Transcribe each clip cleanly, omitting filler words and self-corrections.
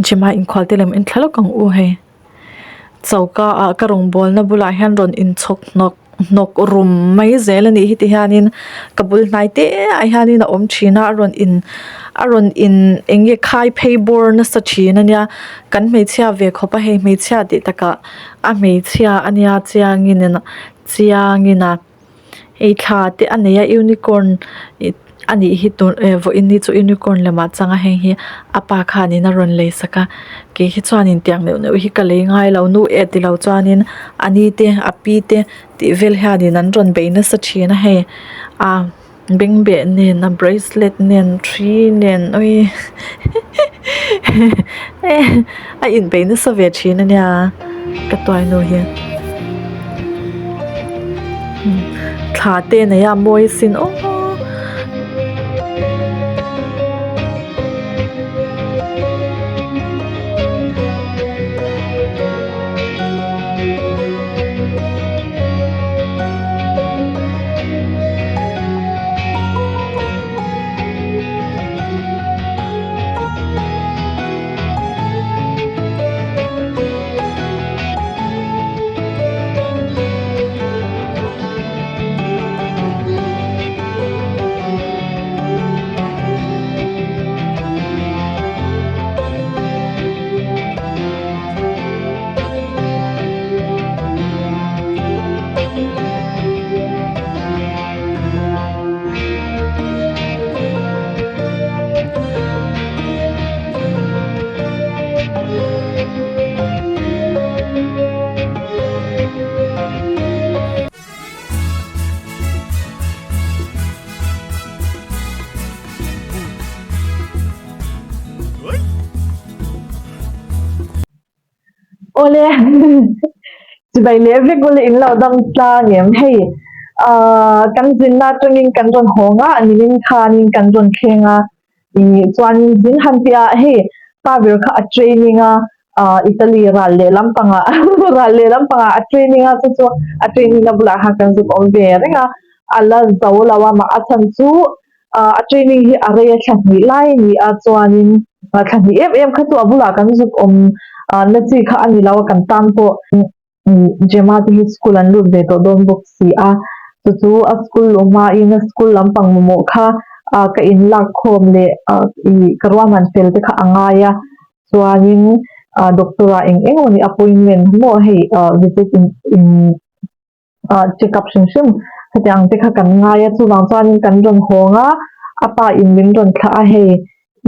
Gym a inkhual te lem en thla lawk ang u hei choka ah ka rawngbawlna bulah hian rawn inchhawk hnawk hnawk rum mai zel a nih hi ti hianin ka bul hnai te ah hianin a awm thin a a rawn in a rawn in eng nge khai phei bawr nasa thin a nia kan hmeichhia ve khawp a hei hmeichhia tih takah a hmeichhia a nia chiangin chiangin a. Hei thla te a nei a unicorn ih a nih hi tun eh vawiin ni chu unicorn lemah chang a heng hi a pa khanin a rawn lei sak a kei hi chuanin tiang neuh neuh hi ka lei ngai lo nu eh tilo chuanin a ni te a pi te tih vel hianin an rawn bei nasa thin a hei ah bengbeh nen a bracelet nen thi nen awii a inbei nasa ve thin a nia ka tuainu hi thla te a nei a mawi asin aw. Awle chibai leh vek ule in lo dam tlang em hei ahh kan zinna atangin kan rawn hawng a nimin khanin kan rawn thleng a ih chuanin zin han tih ah hei pa ber kha a training a ahh Italy ral leh lampangah ral leh lampangah a training a chu chu a training na bulah khan kan zuk awm ve reng a a la zo lo a mah a chhan chu. Ah a training hi a rei a thla hnih lai a ni a chuanin thla hnih em em kha chu a bulah kan zuk awm ah na chi kha a ni lo a kan tan pawh Gemma te hi school an lut ve tawh dawn bawk si a chu chu a school luh hmain a school lampang mamawh kha ah ka in lak khawm leh ah ih ka ruahman fel te kha a ngai a chuanin ah doctor ah eng eng emaw ni appointment maw hei ah visit in in. ah check up hrim hrim hetiang te kha kan ngai a chuvang chuanin kan rawn hawng a a pa in min rawn thlah a hei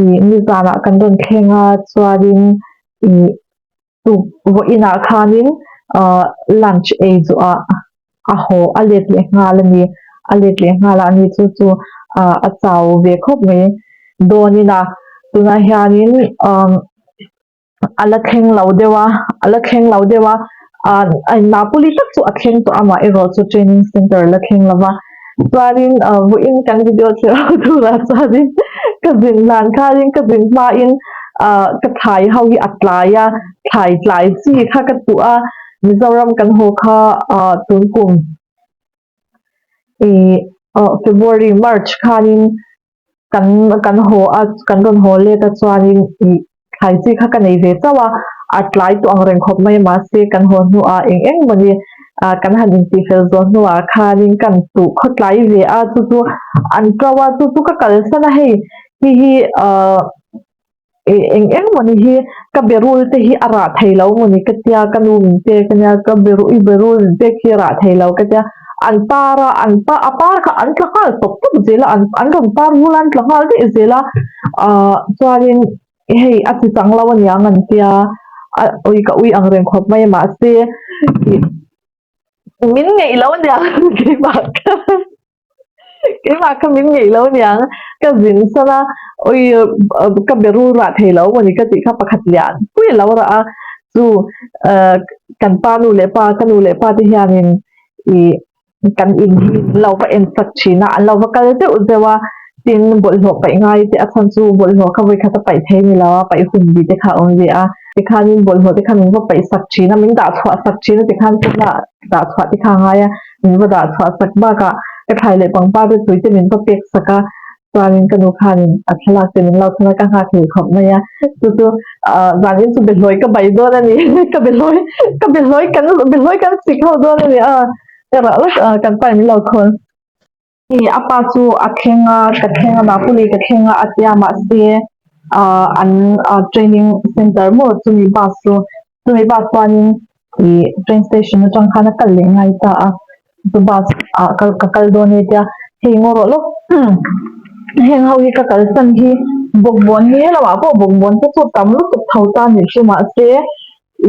ih nizanah kan rawn thleng a chuanin ih tuk vawiin ah khanin ah lunch ei zawh ah a haw a let leh nghal a ni a let leh nghal a ni chu chu ah a chau ve khawp mai dawnin a tunah hianin ah. a la thleng lo deuh a a la thleng lo deuh a ah Napoli tak chu a thleng tawh a amaherawh chu training center a la thleng lo va chuanin ah vawiin kan video thlir ho turah chuanin ka zin hlan khanin ka zin hmain ah ka thlai ho hi a tlai a thlai tlai chi kha ka duh a Mizoram kan haw kha ah tun kum ih February March khanin. Kan kan haw a kan rawn haw let a chuanin ih thlai chi kha ka nei ve chauh a a tlai tawh ang reng khawp mai a mahse kan haw hnuah eng eng mawni ah kan han intih fel zawh hnuah khanin kan tuh khaw tlai ve a chu chu an to a chu chu ka kalsan a hei hi hi ah. Ih eng eng mawni hi ka berul te hi a rah thei lo mawni ka tia ka nu min pek ania ka beru i berul min pek hi a rah thei lo ka tia an par a an pa a par kha an tla nghal tawp tawp zel a an an rawn par vul a an tla nghal daih zel a ah chuanin hei a chi chang lo aniang an tia a ui ka ui ang reng khawp mai a mahse ih min ngeih lo aniang keimah kha. Keimah kha min ngeih lo niang ka zin san a awi ka be rul rah thei lo mawni ka tih kha pakhat lian pui a lo rah a chu kan pa nu leh pa ka nu leh pa te hianin ih kan in hi an lo va en sak thin a an lo va kal zeuh zeuh a tin bawlhhlawh paih ngai te a chhan chu bawlhhlawh kha vawikhat a paih thei ni lo a paih hun bih te kha a awm ve a tikhanin bawlhhlawh te kha min va paih sak thin a min dah chhuah sak thin a tikhan pawnah dah chhuah te kha a ngai a. Min va dah chhuah sak bakah ka thlai leh pangpar te tui te min va pek sak a. Chuanin ka nu khanin a thlalak te min lo thawn a, ka nghak hlel khawp mai a. Chu chu zanin chu behlawi ka bai dawn a ni. Ka behlawi ka behlawi kan behlawi kan sik ho dawn a ni a. Erawh lawk kan pa in min lo thawn. Hei a pa chu a thleng a, ka thleng a Napoli ka thleng a a tia mahse an training center maw chumi bus chu chumi bus chuanin ih train station atang khan a kal leh ngai ta a chu bus ah ka ka kal dawn e tia hei ngaw rawh lawk heng ho hi ka kalsan hi bawkbawn hi helamah pawh bawkbawn te chu tam lutuk tho ta nih chu mahse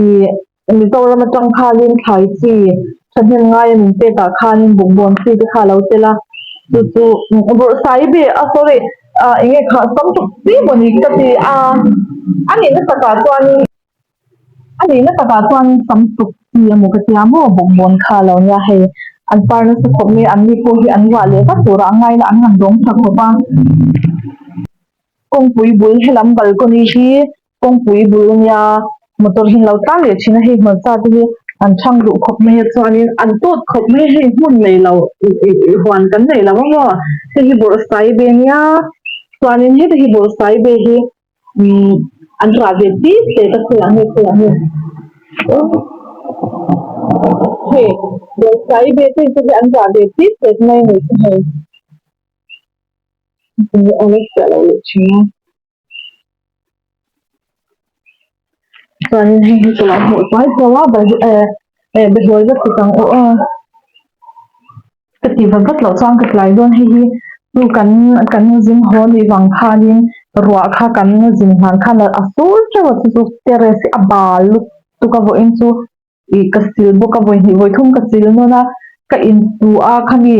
ih Mizoram atang khanin thlai chi thahnem ngaia min pekah khanin bawkbawn chi te kha a lo tel a chu chu bawrhsai be a sorry ah eng nge kha sam tuk chi maw ni ka ti a a nihna takah chuanin a nihna takah chuanin sam tuk chi emaw ka tia maw bawkbawn kha a lo nia hei an par nasa khawp mai a an ni pawh hi an ruah leh vat turah a ngaina an han dawng tha khawp a kawngpui bul helam balcony hi Kawngpui bul ania motor hi an lo tlan leh thin a, hei hmarcha te hi an thang duh khawp mai a chuanin an tawt khawp mai a, hei hmun nei lo ih huan kan nei lo a maw hei hi bawrhsai ve ania chuanin heta hi bawrhsai ve hi umm an rah ve tit tet a khawiah nge khawiah nge hei bawrhsai ve te hi an rah ve tit tet mai a ni chu hei a fiah lo leh thin a. Chuanin hei hi ka lo hmuh hnuai tawh a eh behlawi vek tuk ang aw a ka ti vat vat loh chuan ka tlai dawn hei hi chu kan kan zin haw nih vang khanin ruah kha kan zin hlan khan a sur teuh a chu chu terrace hi a bal lutuk a vawiin chu Ih ka sil bawk a vawi hnih vawi thum ka sil nawn a, ka insu a khami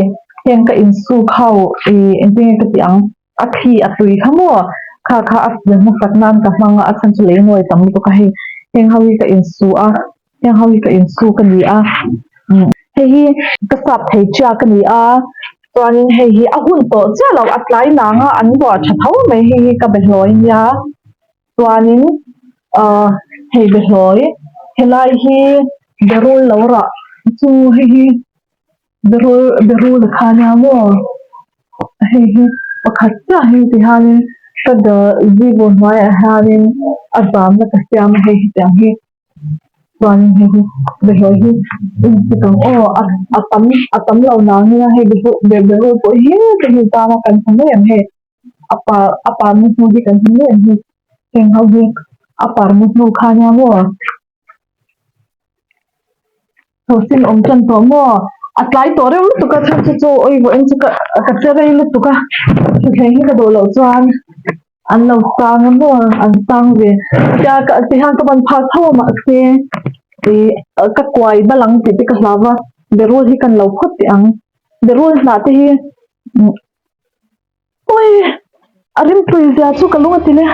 heng ka insuk ho ih engtin nge ka tih ang a thli a tui kha maw kha kha a sil hmasak nan ka hmang a a chhan chu lei nawi tam lutuk a hei heng ho hi ka insu a heng ho hi ka insuk a ni a hei hi ka sap thei chiak a ni a chuanin hei hi a hun tawh chiah lo a tlai nang a an ruah tha tho mai hei hi ka be hlawi nia. Chuanin ahh hei behlawi helai hi berul lo rah chu hei hi berul berul a kha nia maw hei hi pakhat chiah hi ti hianin ka zibur hnuaiah hianin a zamna ka siam a hei hetiang hi chuanin hei hi behlawi hi engtik ang aw a tam a tam lo nangin a hei berul pawh hi heti zam a kan hmu mai ang hei. A par a par na hnu hi kan hmu ngei ang hei heng ho hi a par na hnu kha nia maw thosin awm tan tawh maw a tlai tawh reuh lutuk a chhan chu chaw awi vawiin chu ka ka che rei lutuk a thutthleng hi ka duh loh chuan an lo sang a maw an sang ve tia ka ti hian ka ban phak tho a mahse ih ka kuai bal ang tih te ka hlau va berul hi kan lo phawt teh ang berul hnah te hi. Ui! A rimtui zia chu ka lung a ti le.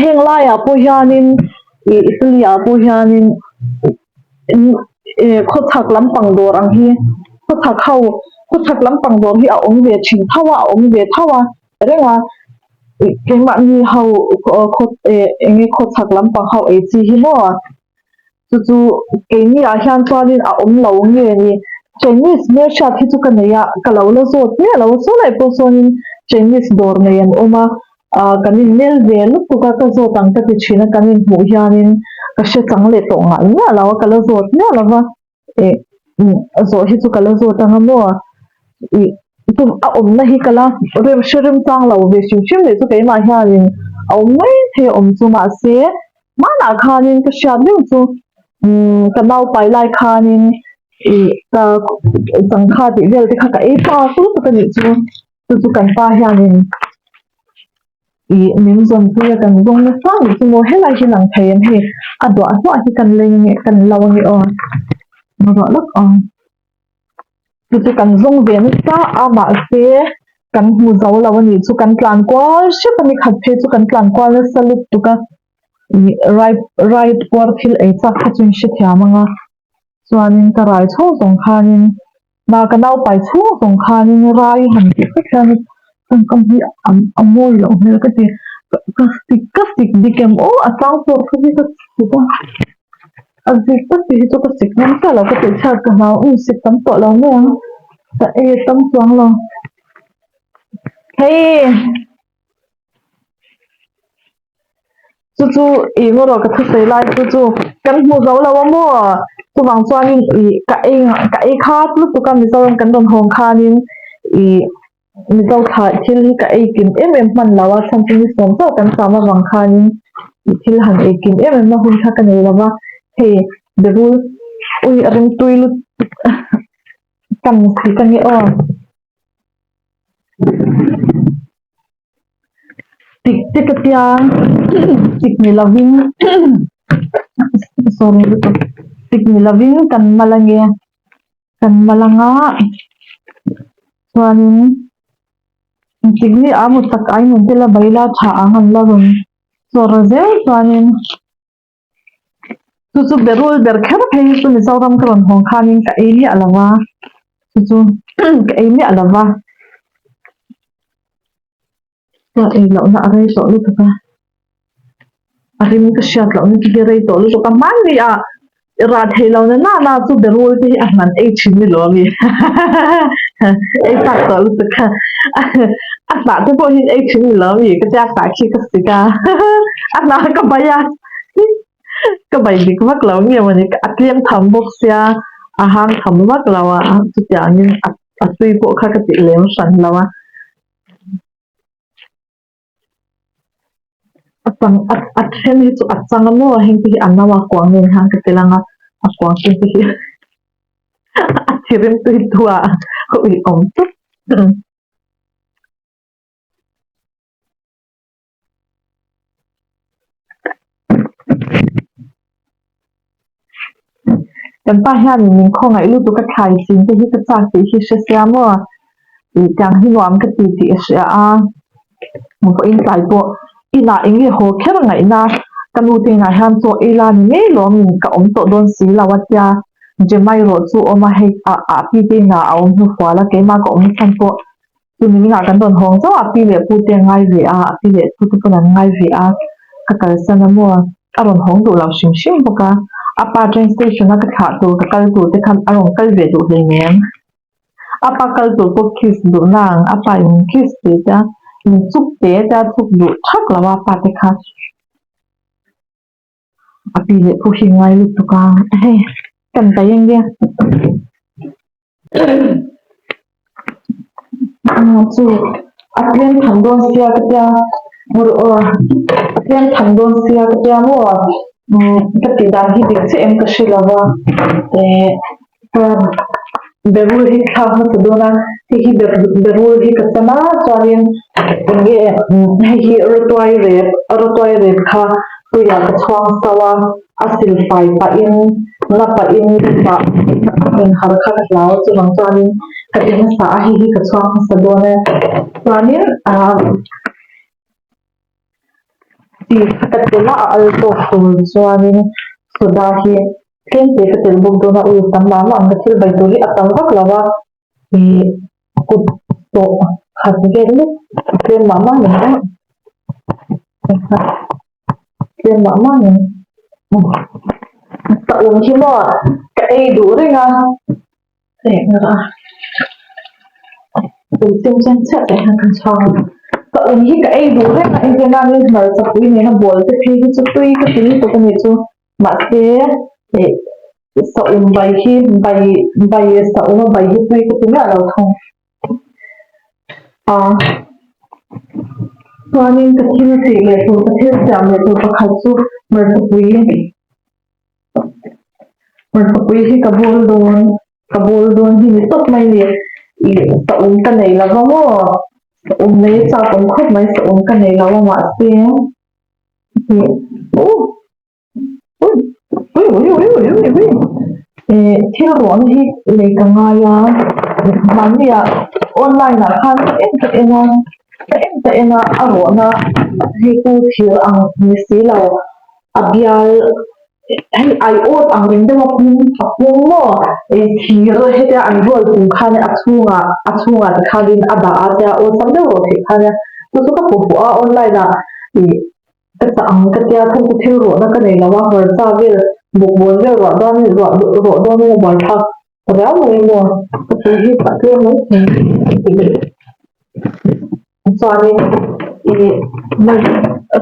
Heng laiah pawh hianin ih Italy ah pawh hianin Khawchhak lampang dawr ang hi khawchhak ho khawchhak lampang dawr hi a awm ve thin tho a a awm ve tho a reng a keimahni ho khaw eng nge khawchhak lampang ho ei chi hi maw chu chu keini ah hian chuanin a awm lo nge ni Chinese hmelhriat hi chu ka nei a ka lo la zawt miah lo a sawnah pawh sawnin Chinese dawr nei an awm a. Ah kan inmel ve lutuk a ka zawt ang ka ti thin a kan inhmuh hianin ka hre chang leh tawh ngai miah lo a ka la zawt miah lo va ih zawh hi chu ka la zawt ang a maw ih tum a awmna hi ka la rem hre rem chang lo ve hrim hrim leh chu keimah hianin a awm mai thei a awm chu mahse hmanah khanin ka hriat reng chu umm ka naupai lai khanin ih ka changkha tih vel te kha ka ei phak lutuk a nih chu. Chu chu kan pa hianin ih min zawnpui a kan zawng nasa nih chu maw helai hi lang thei em hei a duah hnuah hi kan leng nge kan lo ange aw ruah lawk ang chu chu kan zawng ve nasa a mahse kan hmu zo lo a nih chu kan tlan kual hrep a ni khat phei chu kan tlan kual nasa lutuk a ih rai rai puar thil ei chak kha chu in hrethiam ang a chuanin ka rai chho zawng khanin. Mah ka naupai chhung zawng khanin rai han tih vek hian tawngkam hi a mawi loh hmel ka ti. Ka sik ka sik dik em aw a chang pawh kha hi ka sik a, a zik tak tih hi chu ka sik ngam chiah lo ka tih chhiat ka hlau um sik tam tawh lo mai ang ka ei tam chuang lo. Hei. Chu chu ih maw rawh ka thusawi lai chu chu kan hmu zo lo a maw chuvang chuanin ih ka ei ka ei khat lutuk a Mizoram kan rawn hawng khanin ih Mizo thla thil hi ka ei kim em em hman lo a chhan chu ni sawm chauh kan cham avang khanin ih thil han ei kim em em na hun kha ka nei lo va hei berul ui a ringtui lutuk tam si ka ni aw. Tik te ka tia tik ni lovin sorry lutuk tik ni lovin kan mal ange kan mal anga chuanin tik ni a hmu chak ai nen te la bai la tha ang an la rawn chawr zel chuanin. Chu chu berul ber kher phei hi chu Mizoram ka rawn hawng khanin ka ei miah lo va, chu chu ka ei miah lo va. Ka ei lohna a rei tawh lutuk a, a rim ka hriat lohna te hi a rei tawh lutuk a, hmanni ah I rah theih lo na nana chu berul te hi a hman ei thin ni lo ami ei chak tawh lutuk kha a hnah te pawh hi ei thin ni lo ami ka tia hnah khi ka sik a a hnah ka bai a ka bai dik vak lo nge mawni a tlem tham bawk sia a hang tham vak lo a chutiangin a tui pawh kha ka tih lem hran lo a. A chang a a then hi chu a chang a maw heng te hi a no a kuang nen hian ka ti lang a a kuang te hi a thi rim tui tu a ka ui awm tawp. Kan pa hianin min khawngaih lutuk a thlai chin te hi ka chak tih hi hre sia maw? Ih tiang hi nuam ka ti tih a hria a, vawiin tlai pawh inah eng nge haw kher ngaihna ka nu te inah hian chaw ei la ni ngei lawmin ka awm tawh dawn si lo a tia Jemai rawh chu awm a hei ah ah pi te inah a awm hnufual a keimah ka awm chhan pawh Chumi inah kan rawn hawng zauh a, pi leh pu te a ngai ve a, a pi leh pu te pawn an ngai ve a, ka kalsan a maw, a rawn hawng duh lo hrim hrim bawk a, a pa train station a ka thlah tur ka kal tur te khan a rawn kal ve duh hleinem, a pa kal tur pawh kiss duh nang, a pa in kiss te te a, min chuk te te a chuk duh thak lo a, a pa te kha. A pi leh pu hi ngai lutuk a, hei kan kai ang nia. Chu a tlem tham dawn sia ka tia a tlem tham dawn sia ka tia maw ka tih dan hi dik chiah em ka hre lo va eh ka berul hi thlak hmasa dawn a hei hi berul hi ka cham a chuanin eng nge hei hi rawtuai rep rawtuai rep kha tuiah ka chhuang so a. A sil fai pahin na pahin pah a hmun har kha ka hlau chuvang chuanin ka ti hmasa a hei hi ka chhuang hmasa dawn e chuanin ah chi kha ka tel a a al tawk tur chuanin soda hi tlem te ka tel bawk dawn a ui tam mah mah ang ka thil bai tur hi a tam vak lo a ih kut tawh khat vel lek tlem mah mah ni maw. Tlem mah mah ni. Ka awm hi maw ka ei duh reng a, hei a tui chem chem chiah teh hian kan chhang a. Ka awm hi ka ei duh reng a engtin nge ni hmarcha pui nena bawl te phei hi chu tui ka ti lutuk a nih chu mahse ih saum bai hi bai bai saum a bai hi tui ka ti miah lo thung. Chuanin ka thil tih leh tur ka thil siam leh tur pakhat chu hmarchapui hmarchapui hi ka bawl dawn ka bawl dawn hi ni tawp mai ni ih saum ka nei lo va maw saum nei a chak awm khawp mai saum ka nei lo a mahse ih uh. Ih thil rawhna hi lei ka ngai a mahni ah online ah khan ka en ka en a ka en ka en a a rawhna hei chu thir ang ni si lo a bial. Hei aiawt ang reng deuh a pum a pum maw ih thir hetia an rual pum khan a chhungah a chhungah ti khanin a dah a tia awlsam deuh rawh theih khan nia chu chu ka hmu fuh a online ah ih ka chah ang ka tia thil chu thil rawhna ka nei lo a hmarcha vel bawkbawn vel ruah dawn ruah rawh dawnin a buaithlak riau mai maw ka tui hi a tlem mai thei. Chuanin ih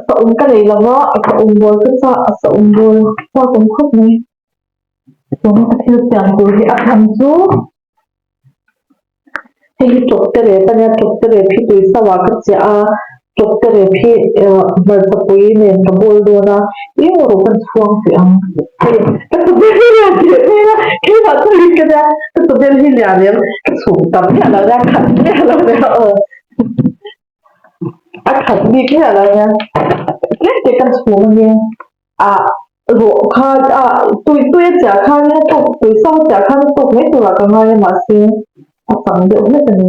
saum ka nei lo va, saum bawl ka chah, saum bawl chak awm khawp mai. Tuna ka thil siam tur hi a chhan chu hei hi tawkte rep a nia, tawkte rep hi tui so ah ka chiah a, tawkte rep hi hmarcha pui nen ka bawl dawn a, eng erawh ka chhuang teh ang. Hei ka chawbel hi lian teh mai a, keimah chu rin ka nia, ka chawbel hi lian em ka chhum tam miah lo nia, khat miah lo nia aw. A khat bik miah lo nia, tlem te ka chhum a nia, ah rawh kha ah tui tui a chiah khan a tawk tui so a chiah khan a tawk mai turah ka ngai a mahse a chang deuh hlek a ni.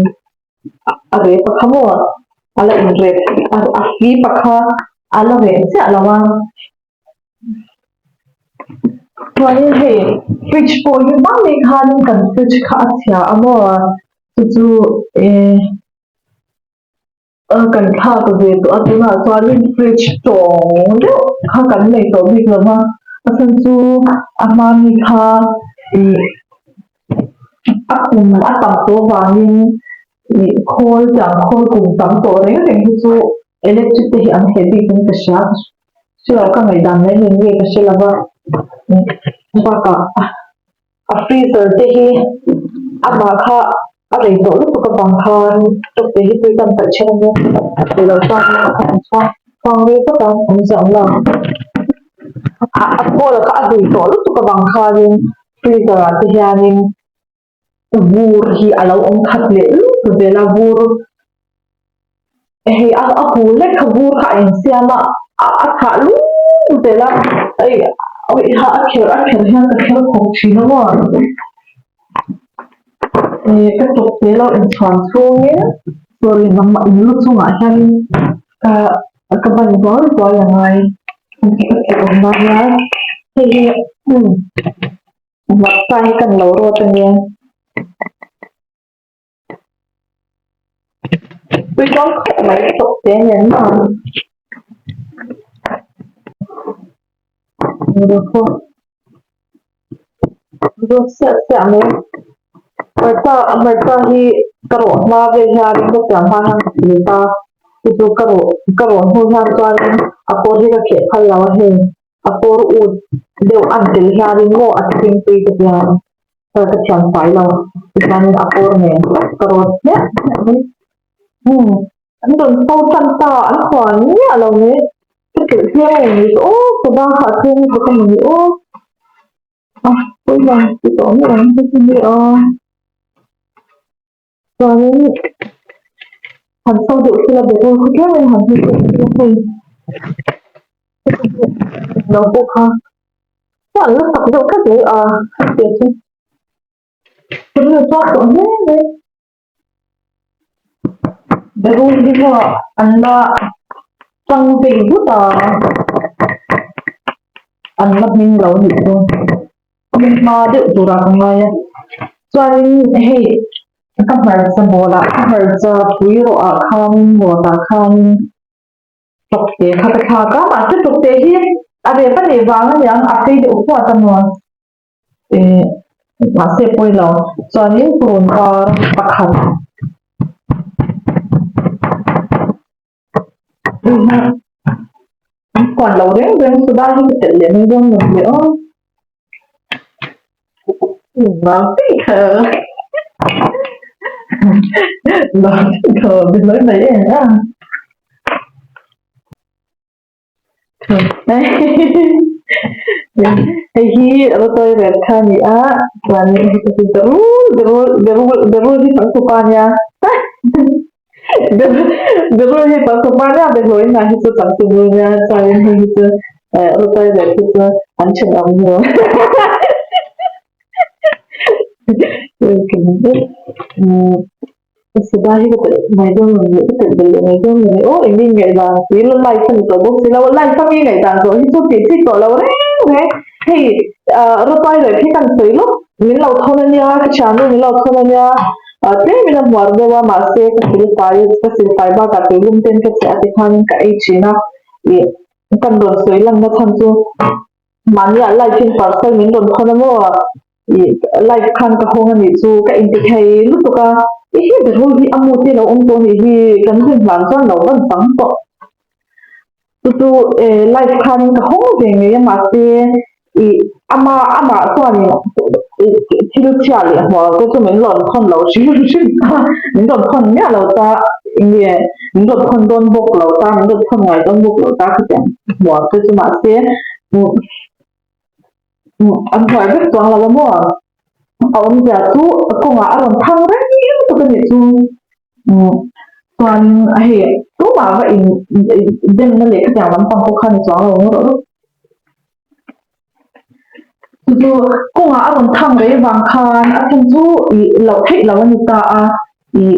A rep a kha maw a la inrep a hlip a kha a la reh chiah lo a. Chuanin hei fridge pawh hi hma mai khanin kan fridge kha a chhia a maw chu chu eh kan thlak ve tawh a tunah chuanin fridge tawng deuh kha kan nei tawh bik lo va a chhan chu a hma mi kha ih a kum a tam tawh vangin ih khawl tiang khawl kum tam tawh reng reng hi chu electric te hi an heh bik in ka hria. Hre lo ka ngaihdan mai nen nge ka hre lo va, bakah a freezer te hi amah kha a rei tawh lutuk avang khan tawkte hi tui kan paih then a nia tih loh chuan a han chhuang chhuang rei vak a awmzia awm lo. A kawl kha a hlui tawh lutuk avang khanin freezer ah te hianin vur hi a lo awm khat leh lutuk zel a vur hei a a hu lek kha vur kha a insiam a a chhah lutuk zel a hei a kher a kher hian ka kher khawp thin a maw eh ka tawp te lo inchhuan chhungin sorry nangmah in lu chungah hianin ka ka ban zual zual a ngai ka tih awm nan hian hei hi Hmarcha hi kan lo rawt a nia. Tui dawn khawp mai tawp te nen maw. Rawt siah siah mai. Hmarcha hmarcha hi ka rawh hma vel hian ka siam hma hian ka phut a. Chu chu ka rawh ka rawh hnu hian chuanin a kawr hi ka kheh phal lo a hei. A kawr ut deuh an tel hianin maw a thing tui ka tia ka ka thiam fai lo tichuanin a kawr nen ka rawt hmiah hmiah mai umm an rawn so tan ta an khuan miah lo mai ka telh tlem a ni aw soda kha a tlem lutuk a mawni aw a pawi lo ti tawh mai ang hei hi ni aw. Chuanin han so deuh thil a be dawn khaw tlem in han hmu deuh thil a hei lo pawh kha chuan la sak deuh tlat mai a heti chu ka nu chuan tawh hle mai berul hi maw an la chang vei vut a an la hming lo nih chu. Hming hma deuh turah ka ngai a chuanin hei ka hmarcha bawlah ka hmarcha pui rawh ah khanin rawt ah khanin tawkte kha ka thlak a mahse tawkte hi a rep a nih vang aniang a phei deuh huat a maw eh mahse pawi lo chuanin purun var pakhat. An khuan lo reng reng chu dai hi ka telh leh mai dawn lo hle aw. Hei hi rawtawi rep kha a ni a chuanin hei chu berul berul berul berul hi changtupa a nia berul hi changtupa a nia behlawi hna hi chu changtubu a nia chuanin hei hi chu rawtawi rep hi chu an thenawm nu Soda hi ka telh mai dawn lo ni, ka telh belh leh mai dawn lo ni aw eng nge ngaihdan tih la live a ni tawh bawk si lo, live a mi ngaihdan zawh hi chu tih chi tawh lo reng reng. Hei rawtuai leh khi kan sawi lawk min lo thawn a nia, ka thiannu min lo thawn a nia, tlemin a hmuar deuh a mahse ka silfai ka silfai bakah tuilum ten ka chiah te khanin ka ei thin a, ih kan rawn sawi lanna chhan chu mahniah live in parcel min rawn thawn a maw ih live khan ka hawng a nih chu ka inti thei lutuk a, i he berul hi a mu te lo awm tawh a nih hi kan zin hlan chuan lo van chang tawh. Chu chu live khan ka hawng ve ngei a mahse ih ama amah chuanin thil chhia leh hmual te chu min rawn thawn lo hrim hrim ta min rawn thawn miah lo ta enge min rawn thawn dawn bawk lo ta min rawn thawn ngai dawn bawk lo ta khatiang hmual te chu mahse an hmuai vek chuang lo a maw a awmzia chu kawngah a rawn thang reng lutuk a nih chu chuan hei tumah va in demna leh khatiang lampang pawh kha ni chuang lo ngawt rawh chu chu kawngah a rawn thang rei vang khan a then chu ih loh theih loh a ni ta a ih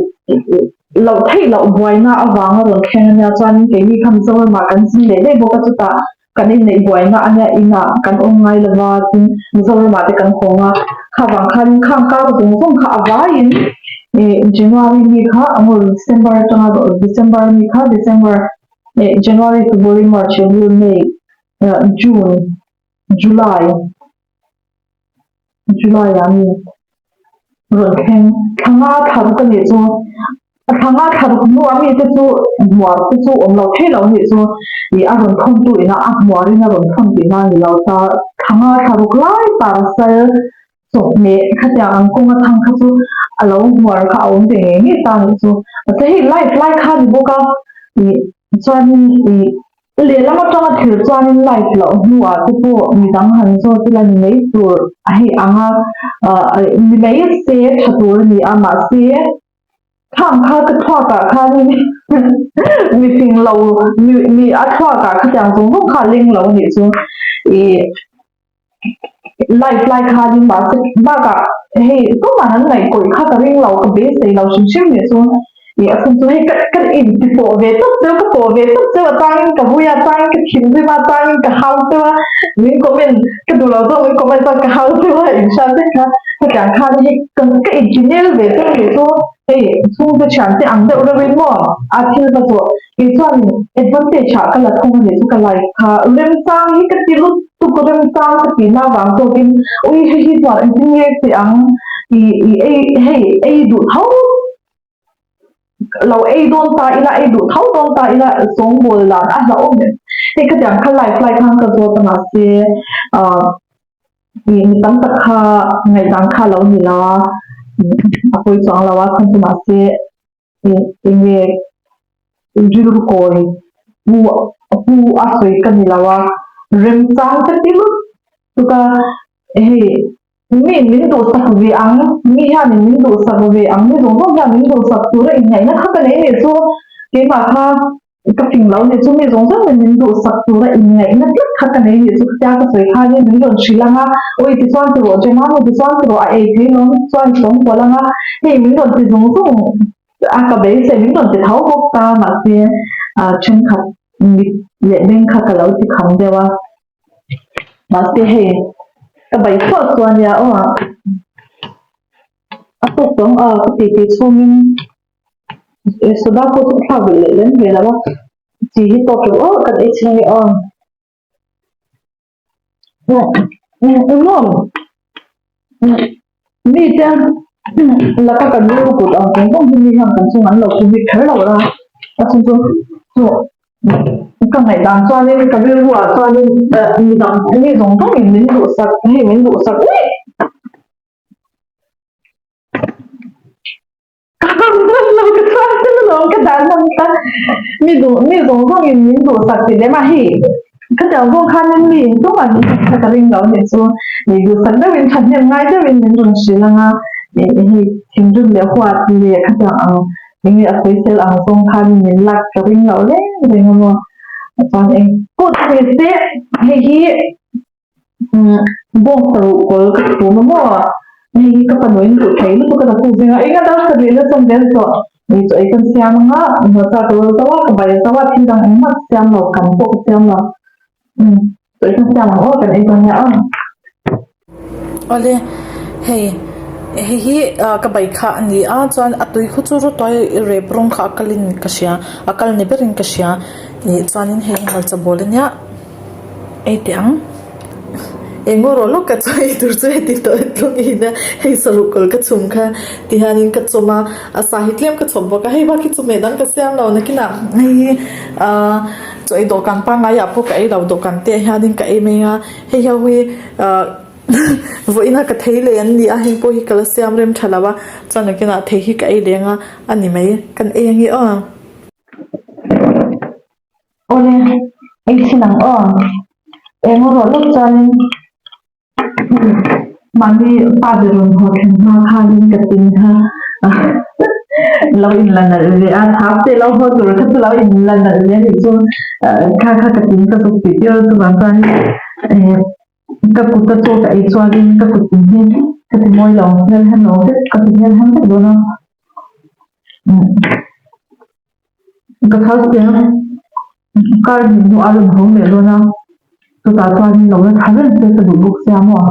loh theih loh buaina avanga rawn thleng a nia chuan keini kha Mizoramah kan zin leh daih bawk a chutah Kan inneih buaina a nia inah kan awm ngai lo va, tin Mizoramah te kan hawng a, kha vang khanin khang kar zawng zawng kha a vaiin ih January mi kha emaw December atanga December mi kha December eh January, February, March, April, May, June, July. July ah mi rawn thleng thla nga thla ruk a nih chu a thla nga thla ruk hnuah mi te chu hmuar te chu awm lo thei lo a nih chu ih a rawn thawn tu ina a hmuar in a rawn thawn tihna a ni lo ta thla nga thla ruk lai parcel chawhmeh khatiang ang kawng a thang kha chu a lo hmuar kha a awm ve ngei ngei ta a nih chu mahse hei live lai kha a ni bawk a ih chuanin ih Lehlam atanga thil chuanin live loh hnuah te pawh midang han zawt ila ni mai tur a hei ang a, ni mai se tha tur a ni a, mahse khang kha ka thluakah khanin mi fing lo mi a thluakah khatiang zawng zawng kha a leng lo a nih chu ih live lai khanin mahse bakah hei tumah an ngaihkawih kha ka ring lo ka beisei lo hrim hrim nih chu ih a chhun chu hei ka ka in ti pawh ve tawp cheu ka pawh ve tawp cheu a changin ka vui a changin ka thinrim a changin ka hau cheu a min comment ka duh lo zawk min comment chuan ka hau cheu a inhriat vek kha hetiang khan hei ka ka inti nel ve tawp nih chu hei chhungte thiante ang deuh reuhin maw a thil va zawh Kei chuanin advantage ah ka la thung a nih chu ka life kha remchang hi ka ti lutuk remchang ka tihna avang zawkin ui hei hi chuan engtin nge che ang ih ih ei hei ei duh tho lo ei dawn ta ila ei duh tho dawn ta ila sawngbawl dan a hlauhawm em hei khatiang kha life lai khan ka zawt a mahse ah ih mi tam tak kha ngaihdan kha lo ni lo a a pawi chuang lo a chhan chu mahse. Enge rilru kawi pu pu a sawi ka ni lo a, remchang ka ti lutuk a, hei mi min duhsak ve ang, mi hianin min duhsak ve ang, mi zawng zawng hian min duhsak tura inngaihna kha ka nei nih chu keimah kha Ka fing lo nih chu mi zawng zawng in min duhsak tura inngaihna tlat kha ka nei nih chu ka tia ka sawi khanin min rawn hrilh ang a, awi tichuan ti rawh Gemma nu tichuan ti rawh a ei thei lawm chuan i sawm kual ang a, hei min rawn ti zung zung a ka beisei min rawn ti tho bawk ta mahse thenkhat mit leh beng kha ka lo ti kham deuh a mahse hei ka bai suah suah ania aw a tawk tawng a ka ti ti chhungin. Soda pawh chu ka thlak belh leh lem ve lo a, chi hi tawk lo aw kan ei chhin ange aw. Engmaw mite laka kan rilru kut ang zawng zawng hi mi hian kan chungah an lo commit kher lo la, a chhan chu chu ka ngaihdan chuanin ka rilruah chuanin midang mi zawng zawngin min duhsak hei min duhsak uih. Ka hman lo ka chuan tel alawm ka dan hman kha mi duh mi zawng zawng in min duhsak ti lem a hei ka tel zawng khan in mi in tum an kha ka ring lo nih chu mi duhsak deuh in thahnem ngai deuh in min rawn hrilh ang a hei thinrim leh huat leh khatiang ang enge a sawisel ang zawng khan in min lak ka ring lo reng reng a maw chuan eng pawh chu ni se hei hi. Bawng saruh kawl ka chhum a maw? Hei hi ka fanu in duh thei lutuk a naktuk zingah eng a dar sarih la chuan vel tawh ei chaw ei kan siam ang a, hmarcha ka rawl zauh a, ka bai zauh a, thil dang engmah ka siam lo, kan pawh ka siam lo. Chaw ei kan siam ang aw, kan ei dawn nia aw. Awle, hei hei hi ka bai kha a ni a chuan a tui khu chu rawtuai rep rawng kha a kalin ka hria a kal ni berin ka hria ih chuanin hei hi hmarcha bawl a nia ei teh ang eng rawh lawk ka chaw ei tur chu heti tawh tlung in a hei saruh kawlh ka chhum kha ti hianin ka chawm a a sa hi tlem ka chhawp bawk a hei bak hi chawhmeh dang ka siam lo nakinah hei hi ahh chaw ei dawhkan pangngai ah pawh ka ei lo dawhkan te ah hianin ka ei mai a. Hei ho hi ahh vawiin a ka thei leh an ni a heng pawh hi ka la siam rem tha lo a chuan nakinah thei hi ka ei leng a a ni mai kan ei ange aw. Awle ei thin ang aw eng rawh lawk chuanin mahni pa ber rawn haw thlen hma khanin ka tin kha lo in la nalh ve a thap te lo haw tur kha chu lo in la nalh ve a nih chu kha kha ka tin ka zuk tih tir chuvang chuan eh ka kut a chaw ka ei chuanin ka kut in hi ka ti mawi lo hmel hem lo vek ka ti hmel hem vek dawn a ka thal chiang kar hnih hnuah a rawn haw leh dawn a chutah chuanin lo la tha reng se ka duh bawk sia maw.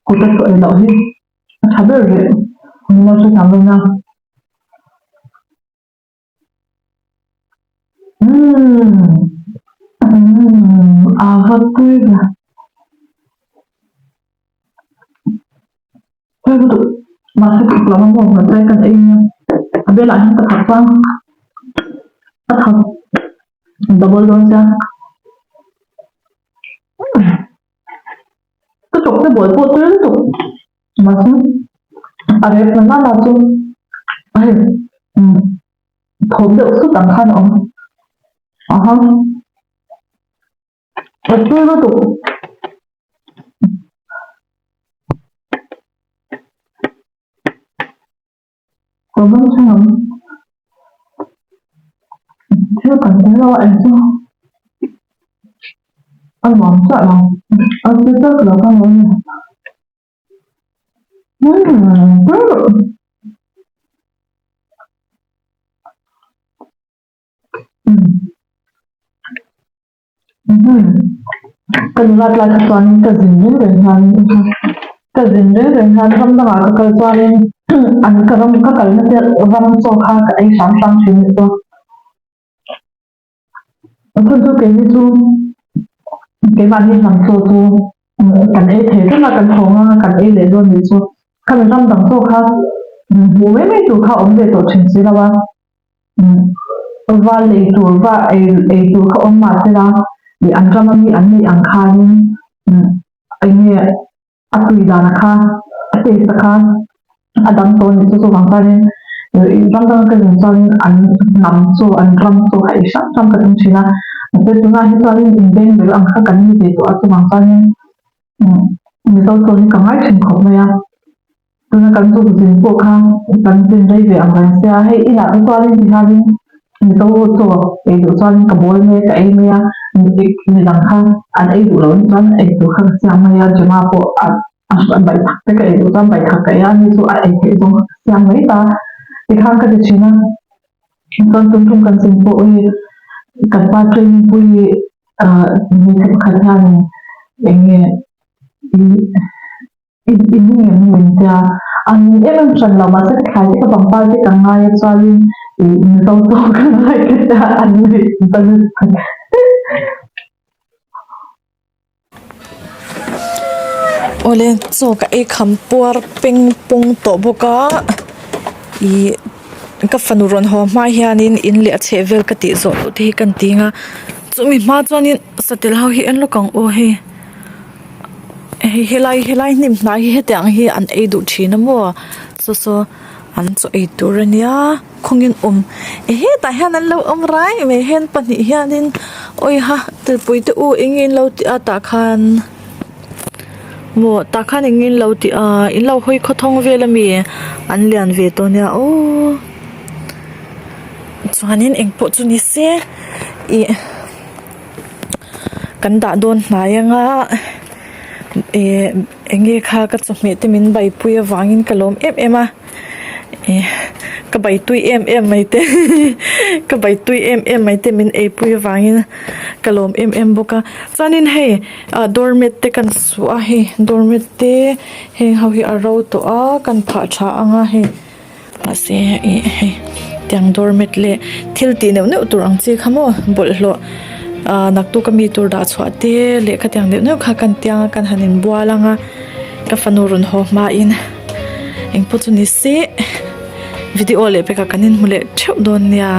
Kut a chaw ei loh hi a tha ber rih min lo hre tam dawn a umm umm a va tui ve tui lutuk mahse thak lo a maw hmarcha hi kan ei nia a belah hian ka thak chuan a thak. Double dawn sia. Ka chawk te buai pawh tui lutuk. Mahse a rep na nana chu a hei thawm deuh sut ang khan a awm. Aha. A tui lutuk. Ka ram chhung ang thil kan tel lo a eng chu a nuam chiah lo a ti tak lo ka lo ni Ka nulat lai kha chuanin ka zin reng reng hian ka zin reng reng hian ram dangah ka kal chuanin an ka ram ka kalna te ram chaw kha ka ei hram hram thin anih chu. A chhan chu keini chu keimahni hnam chaw chu kan ei thei reng a kan thawng a kan ei leh dawn anih chu. Khami ram dang chaw kha hmuh mai mai tur kha a awm ve tawh thin si lo a. Va lei tur va ei ei tur kha awm mah sela ih an ram ami an neih ang khanin eng nge a tui dan kha a taste a kha a dang tawh a nih chu chuvang chuanin ih ram danga ka zin chuanin an hnam chu an ram chu kha ei hrang hrang ka tum thin a mahse tunah hi chuanin inbeng bel ang kha kan ni ve tawh a chuvang chuanin Mizo chaw hi ka ngai thin khawp mai a. Tuna kan zuk zin pawh kha kan zin rei ve ang reng sia, hei inah te chuanin ti hianin Mizo chaw ei duh chuanin ka bawl mai a, ka ei mai a, midang kha an ei duh loh chuan ei tur kha ka siam mai a, Gemma pawh a baithak te ka ei duh chuan baithak ka ei a, ani chu a ei theih zawng kha ka siam mai ta tikhan ka ti thin a, chuan tum tum kan zin pawh hi kan pa training pui hmeichhe pakhat hianin eng nge I i ning em min tia a ning em em hran lo mahse ka thlai te ka pangpar te ka ngai a chuanin ih mizo chaw ka ngai ka tia an nuih za lutuk. Awle chaw ka ei kham puar peng pawng tawh bawk a ih ka fanu rawn haw hma hianin in leh a chheh vel ka tih zawh loh te hi ka inting a chumi hma chuanin satel ho hi en lawk ang aw hei. Hei helai helai hnim hnai hi hetiang hi an ei duh thin a maw saw saw an chaw ei tur a nia khawngin awm e hetah hian an lo awm rai mai hen pahnih hianin awiha telpui te u eng nge in lo tih a tah khan maw tah khan eng nge in lo tih a in lo hawi khawthawng vel ami an lian ve tawh ania aww chuanin engpawh chu ni se ih. Kan dah dawn hnai anga ih eng nge kha ka chawhmeh te min baipui avangin ka lawm em em a. Ih ka bai tui em em mai te ka bai tui em em mai te min eipui avangin ka lawm em em bawk a chuanin hei ah doormat te kan suah a hei doormat te heng ho hi a ro tawh a kan phah tha ang a hei mahse ih hei tiang doormat leh thil tih neuh neuh tur ang chi kha maw bawlhhlawh ah naktuk ami tur dah chhuah te leh khatiang neuh neuh kha kan tiang a kan han inbual ang a ka fanu rawn haw hmain. Engpawh chu ni se video leh pekah kan inhmu leh theuh dawn nia.